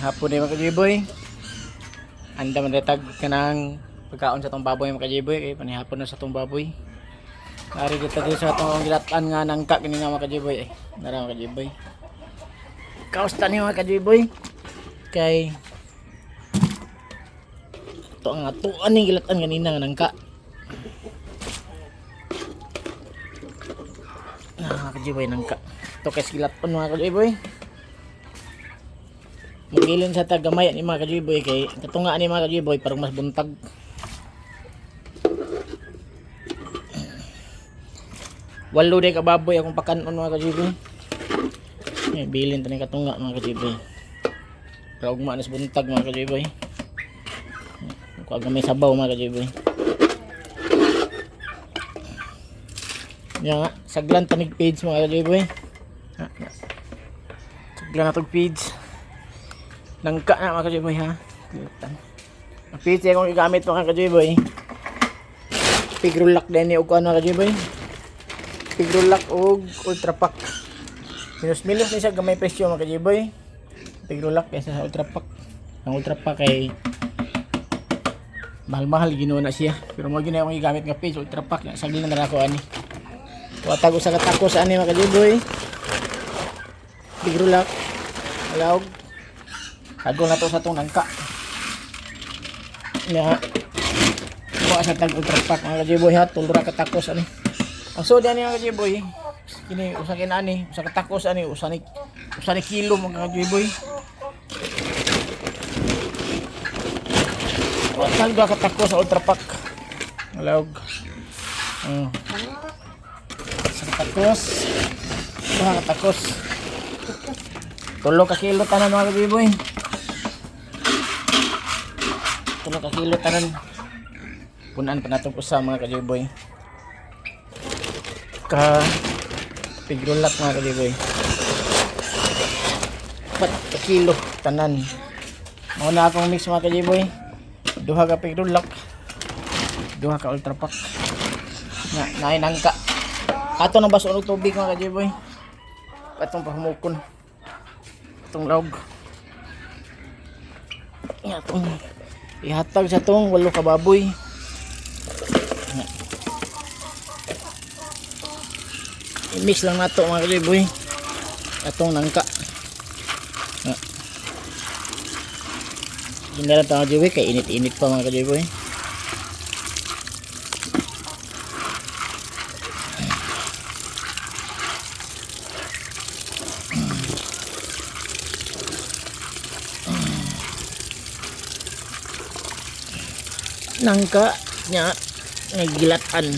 Hapon ni mga kajiboy. Anda man retag kanang pagkaon sa tong baboy, mga kajiboy, kay panihapon na sa tong baboy. Ari kita dito sa atong gilatan nga nangka kini nga, mga kajiboy, eh. Nara, mga kajiboy. Kausta ni, mga kajiboy? Kay ato ang atuan ning gilatan kanina nga nangka. Na, mga kajiboy, nangka. Ito kay gilaton, mga kajiboy. Magilin sa tagamay ni, mga kajiboy, kay katunga ni, mga kajiboy, parang mas buntag. Walo day ka baboy akong pakanon, mga kajiboy. Eh, bilin tani katunga, mga kajiboy. Pero ugma na sa buntag, mga kajiboy. Kuha gamay sabaw, mga kajiboy. Ya nga, saglan tanig page, mga kajiboy. Ha, nga. Saglan na tog page. Nangka na, mga kajiboy, ha. Litan. Ang page akong gigamit, mga kajiboy. Pigrulak din ni og kuan, mga kajiboy. Pigrulak og Ultra Pack. Minus-minus ni siya gamay presyo, mga kajiboy. Pigrulak kaysa sa Ultra Pack. Ang Ultra Pack kay mahal-mahal Ginoo na siya. Pero mo gyud na akong gigamit nga page Ultra Pack na sagli na ako ani. Watag usa ka takos ani, mga kajiboy. Pigrulak. Alawg. Tago na to sa tong nangka. Ya. Kuha sa tag Ultra Pack, mga kajiboy, ha, tulra ka takos ani. Ang sud ani, mga kajiboy. Kini usa kini ani, usa ka takos ani, usa ni kilo, mga kajiboy. Watag duha ka takos sa Ultra Pack. Alawg. Oh. Usa ka takos. Duha ka takos. 3 ka kilo tanan, mga kajiboy. 3 ka kilo tanan. Punan pa natong usa, mga kajiboy. Ka pigrulak, mga kajiboy. 4 ka kilo tanan. Mao na akong mix, mga kajiboy. Duha ka pigrulak. Duha ka Ultra Pack. Na naay nangka. Ato nang baso og tubig, mga kajiboy. Atong pahumukon. Atong lawg. Nga atong ihatag sa tong walo ka baboy. Nga. I-mix lang nato, mga kajiboy. Atong nangka. Nga. Hindi lang mga kajiboy kay init-init pa, mga kajiboy. Nangka nya nagilatan.